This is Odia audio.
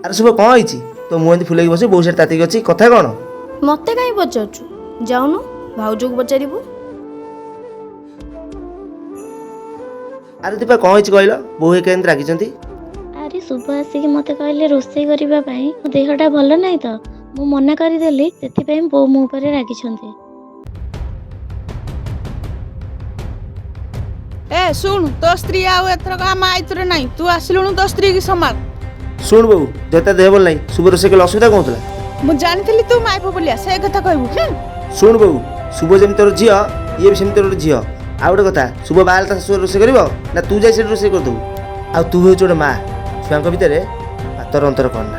ଆରେ ଶୁଭ, କ'ଣ ହେଇଛି? ତୋ ମୁଁ ଏମିତି ଫୁଲେଇକି ବସି, ବୋଉ ସେଠି ତାତିକି ଅଛି, କଥା କ'ଣ? ମତେ କାହିଁ ପଚାରୁଛୁ? ଯାଉନୁ, ଭାଉଜକୁ ପଚାରିବୁ। ଆରେ ଦୀପା, କ'ଣ ହେଇଛି କହିଲ? ବୋଉ ହେରିକା ଏମିତି ରାଗିଛନ୍ତି। ଆରେ, ଶୁଭ ଆସିକି ମୋତେ କହିଲେ ରୋଷେଇ କରିବା ପାଇଁ, ମୋ ଦେହଟା ଭଲ ନାହିଁ ତ, ମୁଁ ମନା କରିଦେଲି, ସେଥିପାଇଁ ବୋଉ ମୋ ଉପରେ ରାଗିଛନ୍ତି। ଏ ଶୁଣୁ, ତୋ ସ୍ତ୍ରୀ ଆଉ ଏଥରକ ଆମ ଆଇତରେ ନାହିଁ। ତୁ ଆସିଲୁଣୁ, ତୋ ସ୍ତ୍ରୀ କି ସମାଳ। ଶୁଣ ବୋଉ, ଯଦି ତା ଦେହ ଭଲ ନାହିଁ, ଶୁଭ ରୋଷେଇ କଲେ ଅସୁବିଧା କ'ଣ ହଉଥିଲା? ମୁଁ ଜାଣିଥିଲି ତୁ ମାଇପ ବୋଲିଆ ସେ କଥା କହିବୁ। ଶୁଣ ବୋଉ, ଶୁଭ ଯେମିତି ତୋର ଝିଅ, ଇଏ ବି ସେମିତି ତୋର ଗୋଟେ ଝିଅ। ଆଉ ଗୋଟେ କଥା, ଶୁଭ ବାହାହେଲେ ତା ଶାଶୁ ରୋଷେଇ କରିବ ନା ତୁ ଯାଇ ସେଠି ରୋଷେଇ କରିଦେବୁ? ଆଉ ତୁ ହେଉଛୁ ଗୋଟେ ମା, ଛୁଆଙ୍କ ଭିତରେ ପାତର ଅନ୍ତର କରନା।